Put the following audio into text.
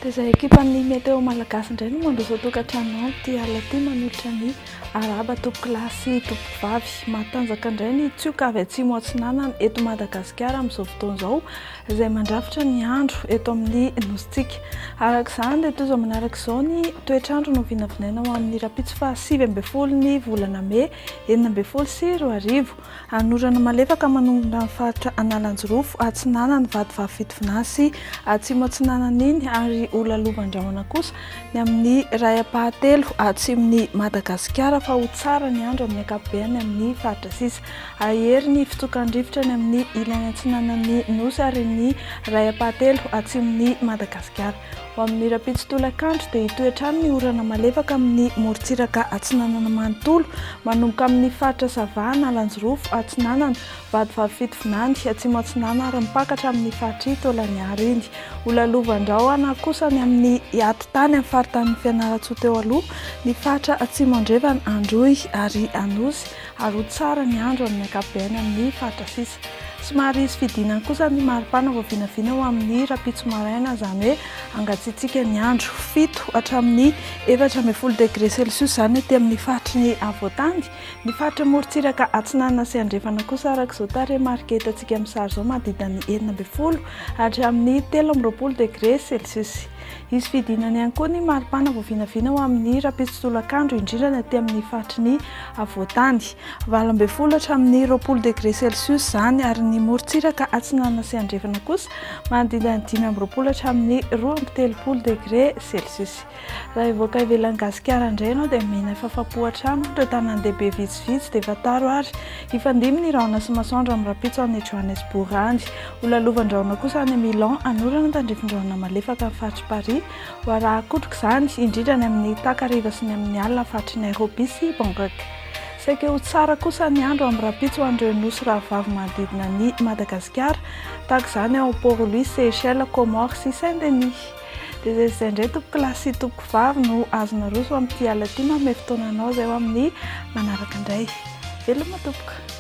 Dia izay ekipan'ny Météo Malagasy indray no mandroso an-tokantrano ao ity alina ity manolotra ny arahaba tompokolahy sy tompokovavy. Matanjaka indray ny tsioka avy atsimo atsinanana eto Madagasikara amin'izao fotoana izao izay mandrafitra ny andro eto amin'ny nosintsika. Araka izany dia toy izao manaraka izao ny toetr'andro no vinavinaina ho amin'ny rahampitso faha 19 ny volana mey 2016. Hanorana malefaka manomboka ny faritra Analanjirofo, Atsinanana, Vatovavy Fitovinany sy Atsimo Atsinanana iny ary ho lalovan-drahona kosa ny amin'ny iray ampahatelo atsimon'i Madagasikara fa ho tsara ny andro amin'ny ankapobeny amin'ny faritra sisa. Hahery ny fitsokan-drivotra any amin'ny ilany atsinanan'ny Nosy ary ny iray ampahatelo atsimon'i Madagasikara. Ho amin'ny rahampitso tolakandro dia hitohy hatrany ny orana malefaka amin'ny morontsiraka atsinanana manontolo, manomboka amin'ny faritra Sava, Analanjirofo, Atsinanana, Vatovavy Fitovinany, Atsimo Atsinanana ary mipaka hatramin'ny faritr'i Taolagnaro iny. Ho lalovan-drahona kosa ny amin'ny atitany amin'ny faritanin'i Fianarantsoa teo aloha, ny faritra Atsimo Andrefana, Androy ary Anosy ary ho tsara ny andro amin'ny ankapobeny amin'ny faritra sisa. Somary hisy fidinany kosa ny maripana vao vinavina ho amin'ny rahampitso maraina, izany hoe hangatsiatsiaka ny andro. 7 hatramin'ny 14 degre celsius izany aty amin'ny faritry ny afovoantany. Ny faritra morontsiraka atsinanana sy andrefana kosa araka izao tarehimarika hitantsika amin'ny sary izao manodidina ny 16 hatramin'ny 23 degre celsius. Hisy fidinany ihany koa ny maripana vao vinavina ho amin'ny rahampitso tolakandro, indrindra ny aty amin'ny faritry ny afovoantany. 18 hatramin'ny 20 degre celsius izany ary ny morontsiraka atsinanana sy andrefana kosa manodidina ny 25 hatramin'ny 32 degre celsius. Raha hivoaka ivelan'i Gasikara indray ianao dia mena fafapo hatrany ireo tanàn-dehibe vitsivitsy dia fantaro ary hifandimby ny rahona sy masoandro amin'ny rahampitso any Johannesburg any. Ho lalovan-drahona kosa any Milan, hanorana tandrifin-drahona malefaka ny faritr'i Paris. Ho arahan-kotroka izany, indrindra ny amin'ny takariva sy ny amin'ny alina ny faritr'i Nairobi sy Bangkok. Saika ho tsara kosa ny andro amin'ny rahampitso ho an'ireo nosy rahavavy manodidina an'i Madagasikara, tahaka izany ao Port Louis, Seychelles, Comores sy Saint Denis. Dia izay izay indray tompoko lahy sy tompoko vavy no azo naroso amin'ity alina ity. Manome fotoana anao izay ho amin'ny manaraka indray. Veloma tompoko.